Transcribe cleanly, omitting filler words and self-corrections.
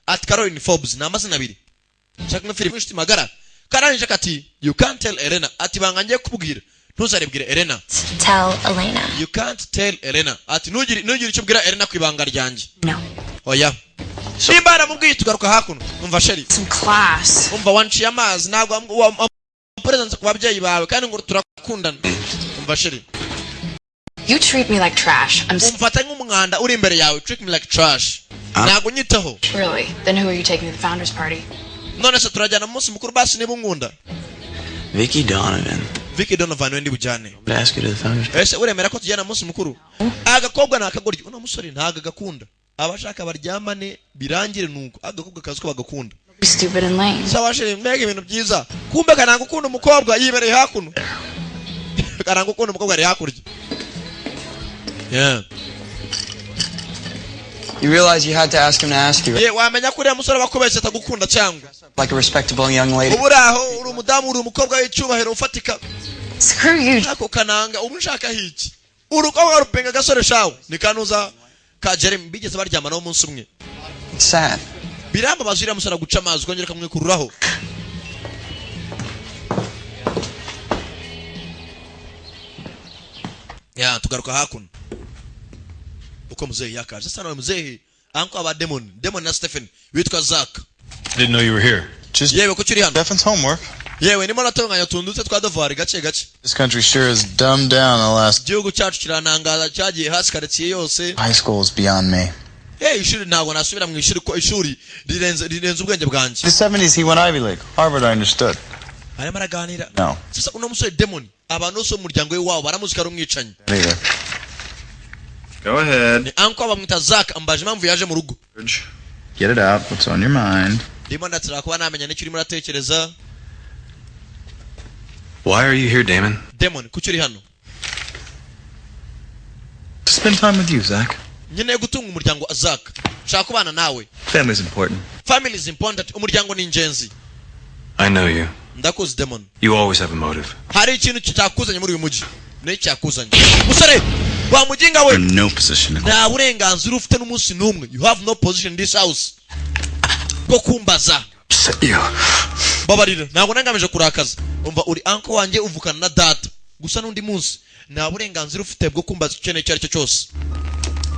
Ati Caroline Forbes ni amazina abiri. Shaka nka filime inshuti magara. Karangije kati: "You can't tell Elena." Ati banga ngiye kubwira ntuzaribwire Elena. Tell Elena. You can't tell Elena. Ati ntugire icyo ubwira Elena ku ibanga ryanjye. No. Oya, nimba yaramubwiye. Tugaruka hakuno. Umva chérie. Some class. Umva, wanciye amazi, ntabwo wampresence ku babyeyi bawe kandi ngo turakundana. Umva chérie. You treat me like trash. I'm Umfata nk'umwanda uri imbere yawe. Treat me like trash, ntabwo unyitaho. Really? Then who are you taking to the founders party? None se turajyana mu munsi mukuru basi niba unkunda? Vicky Donovan. Vicky Donovan we ndi bujyane. Would ask you to the founders. Ese uremera ko tujyana mu munsi mukuru? Agakobwa ni akagoryi. Uno musore ntabwo agakunda, abashaka baryamane birangire. Nuko agakobwa kazi ko bagakunda. Be stupid and lame. Sawa chérie, mbega ibintu byiza. Kumbe kananga ukunda umukobwa yibereye hakuno. Kananga ukunda umukobwa ari hakurya, yeah. You realize you had to ask him to ask you, Ye, wamenya ko uriya musore aba akubeshya, atagukunda cyangwa? Like a respectable young lady. Uba uri aho uri umudamu, uri umukobwa w'icyubahiro ufatika. Screw you. Ako kananga uba unshakaho iki? Urukobwa rupenga agasore shawe ni kanuza ka Jeremy bigeze baryamanaho umunsi umwe. It's sad. Birambabaza, uriya musore aguca amazi ukongera ukamwikururaho. Ya, tugaruka hakuno uko muzehe yakaje. Sasa nawe muzehe anko aba Demon, Demon na Stephen witwa Zack. Didn't know you were here. Just Yewe, kuki uri hano? Stephen's homework. Yewe, ndimo natunganya utuntu dutse twa devoir gake gake. This country sure has dumbed down the last. Igihugu cyacu kiranangaza, cyagiye hasi karitsiye yose. High school is beyond me. Hey, ishuri ntabwo nasubira mu ishuri ko ishuri rirenze ubwenge bwanjye. The 70s, he went Ivy League. Harvard, I understood. Arimo araganira. No. Sasa uno musore Demon, abantu bose bo mu muryango we wabo baramuzi ko ari umwicanyi. Neither. Go ahead. Ni uncle, bamwita Zack, ambaje impamvu yaje mu rugo. Get it out. What's on your mind? Ndimo ndatira kuba namenya n'icyo urimo uratekereza. Why are you here, Damon? Demon, kuki uri hano? To spend time with you, Zach. Nkeneye gutunga umuryango wa Zack, nshaka kubana nawe. Family's important. Family is important, umuryango ni ingenzi. I know you. Ndakuzi, Demon. You always have a motive. Hari ikintu cyakuzanye muri uyu mujyi. Ni cyakuzanye, musore wa mujinga we. You're in no position to. Nta burenganzira ufite n'umunsi n'umwe. You have no position in this house bwo kumbaza. Upset you. Babarira, ntabwo nangamije kurakaza. Umva, uri uncle wanjye, uvukana na data gusa. N'undi munsi nta burenganzira ufite bwo kumbaza icyo ukeneye icyo ari cyo cyose.